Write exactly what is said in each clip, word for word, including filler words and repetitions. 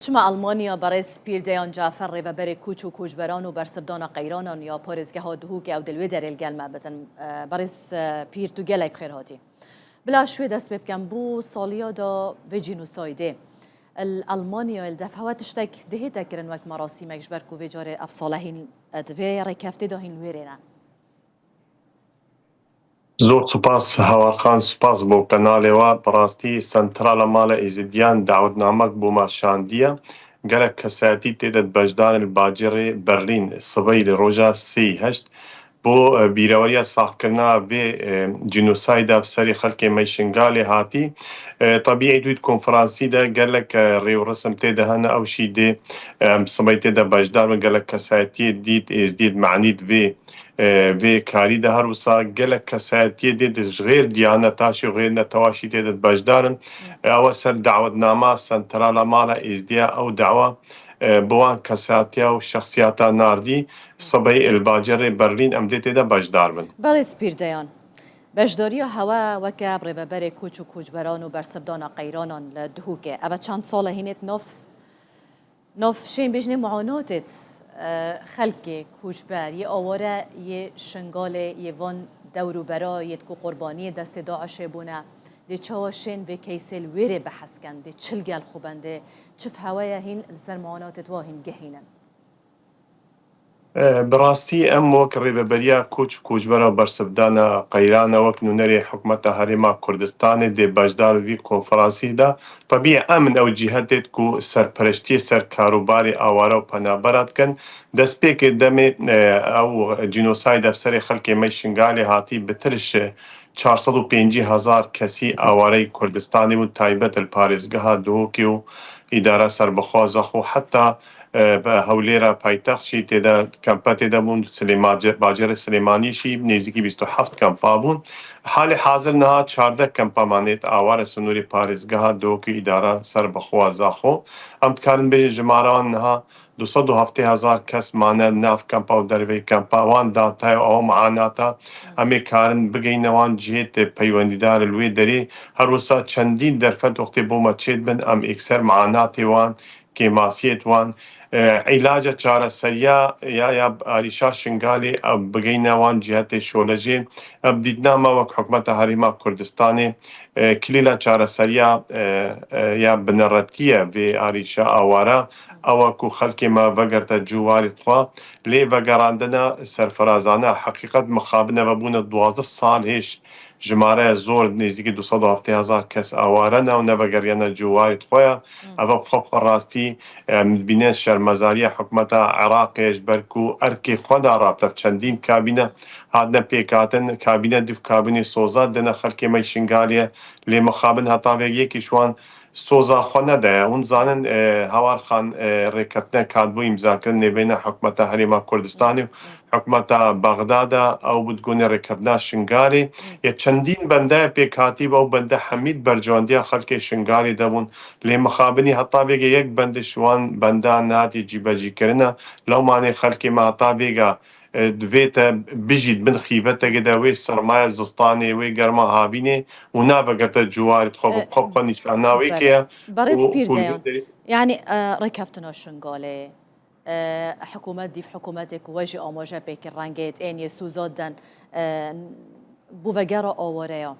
Çima Almanya, berêz Pîr Deyan Cafer, rêveberê koç û koçberan û bersivdana qeyranan ya parêzgeha Duhokê ew di li wê derê li gel me bitin. E, berêz, e, Pîr, tu gelek bi xêr hatî. Bila ji wê dest pê bikim, bo saliya da vê cînosaydê li Almanyayê li def hewe tiştek dihête kirin wek merasîmek, ji ber ku vê carê ev sale hîn, e, di vê rêkeftê de hîn li wêrê ne. Zor spas Hawar Xan, spas bo kanalê we. Bi rastî Sentrala Mala Êzidiyan dawetnamek bo me şandiye. Gelek kesayetî tê de beşdar in li bacêrê Berlîn, sibeyî li roja sê heşt. Bo, e, bîreweriya saxkirina vê, e, cînosayda bi serê xelkê me Şingalê hatî. E, tebîî dûyt konferansî de gelek, e, rêwresim tê de hene, ew şî dê, e, em sibeyî tê de beşdar bin, gelek kesayetiyê dît, êzdît, manît vê, e, vê karî de her wisa gelek kesayetiyê dê de ji xêr diyane taşî û xêr netewaşî tê de beşdar in. E, ew ser dawetnama Sentrala Mala Êzdiya ew dawa, e, bi wan kesatiya û şexsiyata nardî, sibeyî li bajarê Berlîn em dê tê de beşdar bin. Berêz Pîrdeyan, beşdariya hewe weke rêveberê koç û koçberan û bersivdana qeyranan li Duhokê, ev çend sal e hînêt nav, nav şên bêjinê muanatêt, e, xelkê koçber, yê aware, yê Şingalê, yê van dewr û bera, yêt ku qurbaniyê destê DAIŞê bûne, dê çawa şên vê keysê li wêrê behesken, dê çil gel xwe bendê, çi heweye hîn li ser muanatêt wa hîn gehînin? E, bi rastî em wek Rêveberiya Koç û Koçbera Bersivdana Qeyrana, wek nûnerê Hikûmeta Herêma Kurdistanê dê beşdar vî konferansî de. Tebî em in ew cîhetêt ku serpereştiyê ser karûbarê aware û penabera dikin. Destpêkê demê, e, ew cînosayd ev serê xelkê me Şingalê hatî bi tiriş çar sed û pêncî hezar kesî awarey Kurdistanê bûn, taybet li parêzgeha Duhokê û îdara serbixwaza xwe heta e, ve Hewlêra paytext jî tê de kempe tê de bûn, Silêma-, bacêrê Silêmaniyê jî nêzîkî bîst û heft kempa bûn. Halê hazir niha çardeh kempa mane di awara sinûrê parêzgeha Duhokê îdara serbixwaza xwe. Em dikarin bêjin jimara wan niha du sed û heftê hezar kes mane nav kempa û derveyî kempa. Wan dataya ew muanata em ê karin bigeyne wan cihêt peywendîdar li wê derê. Her wisa çendîn derfet wextê bo me çêdibin em êkser muanatê wan, kêmasiyêt wan, e, îlaca çareseriya ya, ya arîşa Şingalê, e, bigeyne wan cihetê şolejê. E, bi dîtina me wek Hikûmeta Herêma Kurdistanê, e, kilîla çareseriya, e, e, ya bineretî ye vê arîşa awara, ew e ku xelkê me vegerta ciwarê xwe, lê vegerandina serfirazane. Heqîqet mixabin e, vebûne duwazdeh sal hêj jimare zor, nêzîkî du sed û heftê hezar kes aware ne û nevegeriyane ciwarê xwe ya. Hmm. Eva bi xwe bi xwe rastî, em dibîne şermezariya hikûmeta Iraqê ji ber ku erkê xwe da rabte bi çendîn kabîne hatine pêkhatin, kabîne div kabînê soza dine xelkê me Şingalê, lê mixabin heta vê yekî ji wan soza xwe nedaye. Hûn zanin, e, Hawar Xan, e, rêkeftinek hatibû îmzakirin nêveyna hikûmeta Herêma Kurdistanê û hikûmeta Bexdada, ew bû digonê rêkeftina Şingalê. Ya çendîn bendaya pêk hatî bû, ew bende hemî di berjewendiya xelkê Şingalê de bûn. Lê mixabinî heta vêge yek bende ji wan bendan nehatî cîbecîkirina. Lewmanê xelkê me heta vêga, e, divê te bijî di bin xîvetekê de wê sermaya zistanê, wê germa havînê û navegerte ciwarê xwe, bi xwe, xwe nîşana wê ke. Berêz Pîrdeyan, yanî, e, rêkeftina Şingalê, e, hikûmet dîv hikûmetê ku we jî amaje pê kir, rengê ên yê sûza den, e, bo vegera awareya.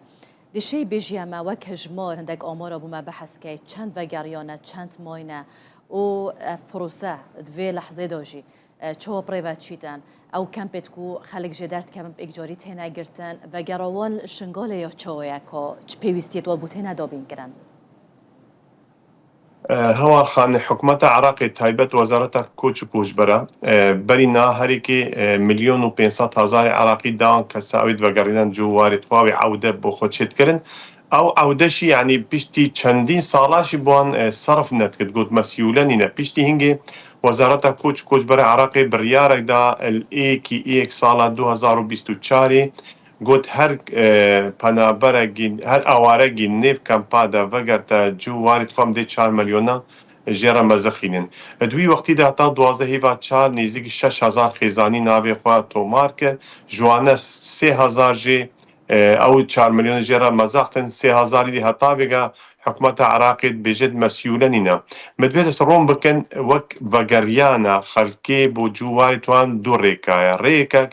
Dê şêy bêjî em e wek hejmar hindek amara bo me behs key, çend vegeriyane, çend mayne û ev prose di vê lehzê de jî, e, çawa bi rê ve çîtin? Ew kempêt ku xelk jê derdikevin bi êkcarî têne girtin, vegera wan li Şingalê ya çawa ye, ka çi pêwîstiyêt wa bo têne dabînkirin? E, Hewar Xan, hikûmeta Iraqê taybet Wezareta Koç û Koçbera, e, berî niha herêkê, e, milyon û pênc sed hezarê Iraqî dan kesa wê divegerînin ciwarê xwe, wê ewde bo xwe çêdikirin. Ew ewde jî, yanî piştî çendîn sala jî bi wan, e, serf nedikir, got me sî û lenîne. Piştî hingê Wezareta Koç û Koçbera Iraqê biryarek da, li êkî êk sala du hezar û bîst û çarê, got her, e, penaberekî, her awarekî nêv kempa de vegerte ciwarê xwe em dê çar milyona jê re mezixînin. Di wî wextî de heta duwazdeh hêva çar nêzîkî şeş hezar xêzanî navê xwe tomar kir. Ji wane sê hezar jê, e, ew çar milyon jê re mezaxtin, sê hezarî dî heta vêga Hikûmeta Iraqê dibêje di mesûle nîne. Me divê dest rom bikin, wek vegeriyana xelkê bo cû warê wan du rêka ye. Rêkek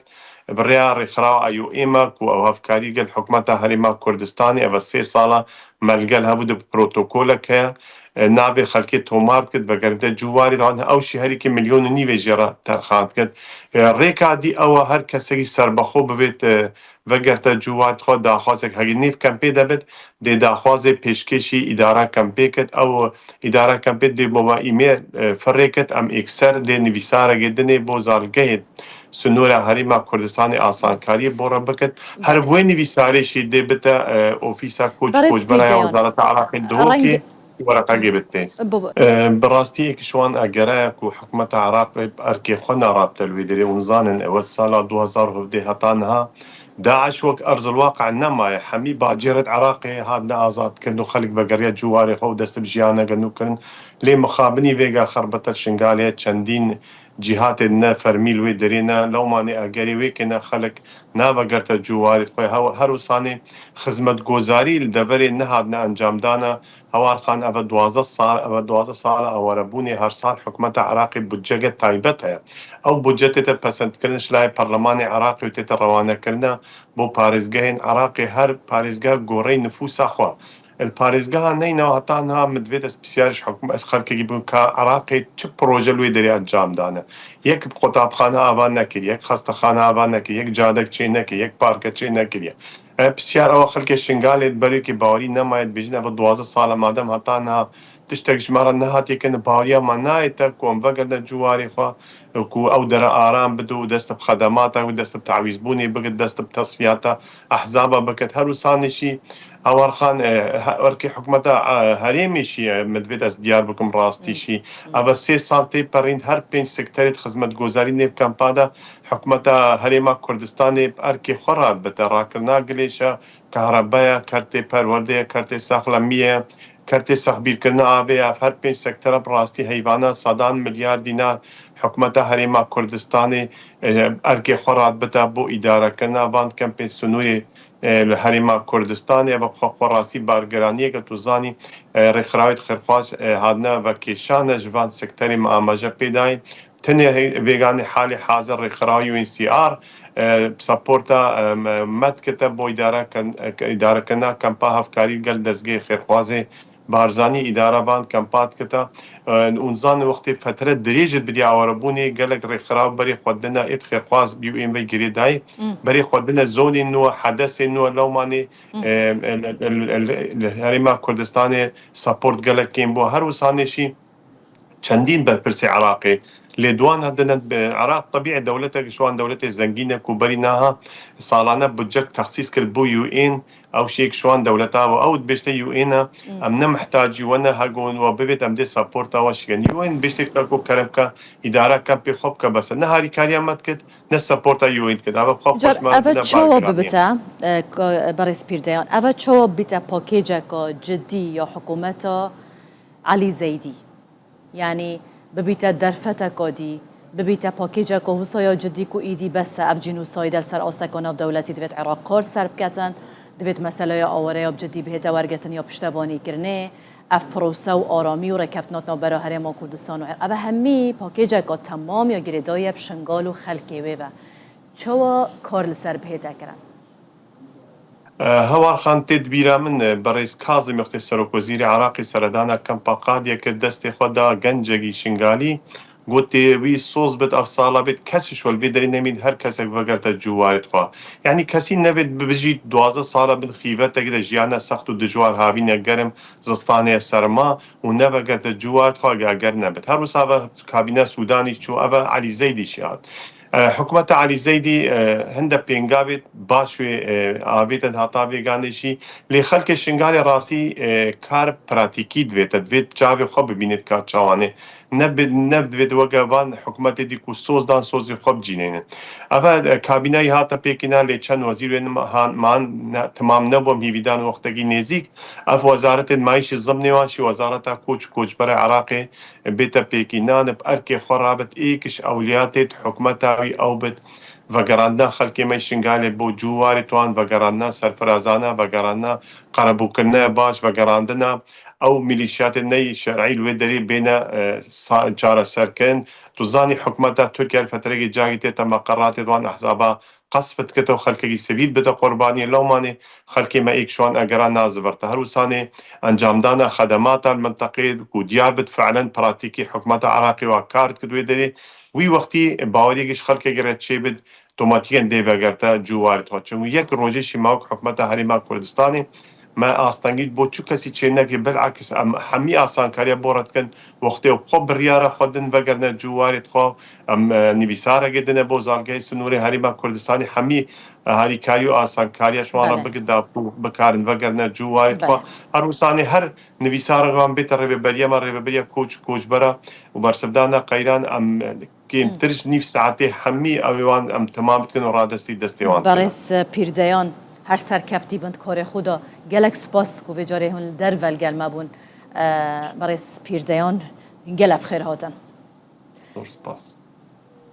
bi rêya rêxirawa I O M e ku ew hevkarî gel hikûmeta Herêma Kurdistanê, ev e sê sala me li gel hebû, di protokolek heye. E, navê xelkê tomar dikit, vegerîne cû warê wan, ew jî herîkî milyon û nîvê jê re terxan dikit. E, rêka dî ew e her kesekî serbexwe bivêt, e, vegerte cû warê xwe, daxwazek hegî nêv kempê de bit, dê daxwazê pêşkêşî îdara kempê kit. Ew îdara kempê dê bo me îmê, e, firê kit, em êkser dê nivîsarekê dinê bo zalgehê sinûra Herêma Kurdistanê asankariyê bo re bikit. Her wê nivîsarê jî dê bite, e, ofîsa koç, Berêz koçbera ya Pîrdeyan. Wezareta Iraqê Reng- Duhokê. Wereqekê bite. Bi, bi. E, bi rastî êk ji wan egereya ku hikûmeta Iraqê bi erkê xwe nerabte li wê derê, hûn zanin, ew sala du hezar û hevdeh heta niha DAIŞ wek erzilwaqe nemaye. Hemî bacêrêt Iraqê hatine azadkirin û xelk vegeriya cû warê xwe û dest bi jiyaneke nû kirin. Lê mixabinî vêga xerbete Şingalê ye, çendîn cîhatê ne fermî li wê derê ne. Lewmanê egerê wê kêne xelk navegerte cû warê xwe. Hew-, her wisanê xizmetgozarî li deverê nehatine encamdana. Hewar Xan, ev e duwazdeh sal, ev e duwazdeh sala awarebûnê, her sal hikûmeta Iraqê budceke taybet heye. Ew budce tête pesendkirin ji layê Perlemanê Iraqê û tête rewanekirine bo parêzgehên Iraqê, her parêzgeh goreyê nifûsa xwe. Li parêzgeha neyna heta niha min divê dest pisyar ji hikûm-, ez xelkekî bûm ka Iraqê çi proje li wê derê encam dane. Yek qutabxane ava nekir, yek xestexane ava nekir, yek cadek çê nekir, yek parke çê nekiriye. E, pisyar ew e, xelkê Şingalê li berekî bawerî nemaye, dibêjin ev e duwazdeh sal e, madem heta niha tiştek ji me re nehatiye kirin, baweriya me nayê te ku em vegerine cû warê xwe, ku ew dere aram bide û dest bi xedemata, û dest bi tawîzbûnê bike, dest bi tesfiyata ehzaba bike. Her wisanê jî Hewar Xan, e, he-, erkê hikûmeta, e, herêmê jî, e, min divê ez diyar bikim rastî jî. Ev e sê sal tê perîn, her pênc sekterê di xizmetgozarî nêv kempa de hikûmeta Herêma Kurdistanê bi erkê xwe radibite. Rakirina gilêşe, kahrebeya, kertê perwerdeye, kertê saxlemiyê, kertê sexbîrkirina avê, ev her pênc sektera bi rastî heyvana sedan milyar dînar hikûmeta Herêma Kurdistanê, e, erkê xwe radibite bo îdarekirina van kempên sinûrê, e, li Herêma Kurdistanê. Ev bi xwe, xwe rastî bargiraniyeke tu zanî, e, rêxirawêt xêrxwaz, e, hatine vekêşane ji van sekterê me amaje pê dayîn. Tenê he-, vêganê halê hazir rêxirawa U N C R, e, saporta, e, me, me dikete bo îdare kirin-, e, îdarekirina kempa hevkarî gel dezgehê xêrxwazê Barzanî îdara van kempa dikete. E, û nizane wextê fetre dirêj bidî awarebûnê gelek rêxiraw berê xwe dine êt xêrxwaz bî û ên ve girêdayî. Hmm. Berê xwe dine zonên nû, hedesên nû, lewmanê, Hmm. e, e, li, li, li, li Herêma Kurdistanê saport gelek kêm bû. Her wisanê jî çendîn berpirsê Iraqê lê duan hatine, e, Iraq tebîî dewletek ji wan dewletê zengîn e ku berî naha salane budcek texsîs kir bo U N, ew şêk ji wan dewleta ve ew dibêjte U N e, Hmm. em ne mihtacî we ne, hego we bivêt em dê saporta we şikin. U N bêjtê ka ku kerem ka îdara kempê xwe bike bes e. Ne harîkariya me dikit, ne saporta U N dikit. Eve bi xwe Car xweş me eve dine çawa bargiraniyê. Bibite, e, ka, berêz Pîrdeyan, eve çawa bite pakêceka cidî ya hikûmeta Elî Zeydî? Yanî bibîte derfeteka dî, bibîte pakêceka wisa ya cidî ku îdî bes e, ev cînûsayde li ser asteka navdewletî divêt Iraq kar ser biketin, divêt meseleya awareya bi cidî bihête wergirtin ya piştevanîkirinê, ev prose û aramî û rêkeftina di navbera Herêma Kurdistan û Iraq. Ev hemî pakêceka temam ya girêdayî ye bi Şingal û xelkê wê ve. Çawa kar li ser bihête kirin? E, Hewar Xan, tê di bîra min, e, berêz Kazim wextê serokwezîrê Iraqê seredana kempa Qadiye kir, destê xwe da gencekî Şingalî, gotê wî soz bit, ev sala bêt, kes ji we li vê derê nemît, her kesek vegerte cûwarê xwe. Yanî kesî nevêt bibijît duwazdeh sala bin xîvetekî de jiyane sext û dijwar, havîne germ, zistanê serma û nevegerte cûwarê xwe, eger nebit. Her wisa ve kabîne Sûdanî çû, eve Elî Zeydî şihat. E, hikûmeta Elî Zeydî, e, hinde pêngavê baş wê, e, avêtin hata vêganê jî. Lê xelkê Şingalê rastî, e, kar pratîkî divêt, divêt çavê xwe bibînit ka çawanê. Ne bi, ne divêt weke van hikûmetê dî ku soz dan sozê xwe bicînênin. Eve, e, kabîneyî hate pêkîna lê çend wezîr wê nima-, han, man, ne, timam nebû, em hîvîdan wextekî nêzîk. Ev wezaretên mayîşê zimnê wan jî wezareta koç û koçbera Iraqê bête pêkînan, bi erkê xwe rabit, êk ji ewliyatê di hikûmeta wî ew bit, vegerandina xelkê me Şingalê bo cû warê wan, vegerandina serfirazana, vegerandina qerebûkirina baş, vegerandina ew milîşyatê neyê şer'î li wê derê bêne, e, sa-, çareserkirin. Tu zanî hikûmeta Tirkiye li fetrekî cagî tête meqeratê wan ehzaba qesf dikete û xelkekî sivîl bide qurbaniyê. Lewmanê xelkê me êk şiwan egera nazivirte. Her wisanê encamdana xedemata li minteqê ku diyar bit fi'len pratîkî hikûmeta Iraqê wa kar dikit wê derê. Wî wextî baweriyekî ji xelkekî re çêbit, otomatîken dê vegerte cû warê xwe. Çimkî yek rojê şî ma wek hikûmeta Herêma Kurdistanê me astengî bo çi kesî çênekê, bilakis em hemî asankariya bo re dikin. Wextê xwe biryara xwe din vegerine cû warê xwe, em, e, nivîsarekê dine bo zalgehê sinûrê Herêma Kurdistanê, hemî, e, harîkarî û asankariya ji wan re Belê. bigin da ku bikarin vegerine cû warê xwe. Belê. Her wisanê her nivîsarek wan bête rêveberiya me, rêveberiya koç, koçbera û bersivdana qeyran, em, e, kêmtir ji nîv saetê hemî ew ê wan em temam dikin û radestî destê wan dikine. Berêz Pîrdeyan, her serkeftî bin di karê xwe de. Gelek spas ku vê carê hûn li derve li gel me bûn. E, Berêz Pîrdeyan, gelek bi xêr hatin. Zor spas.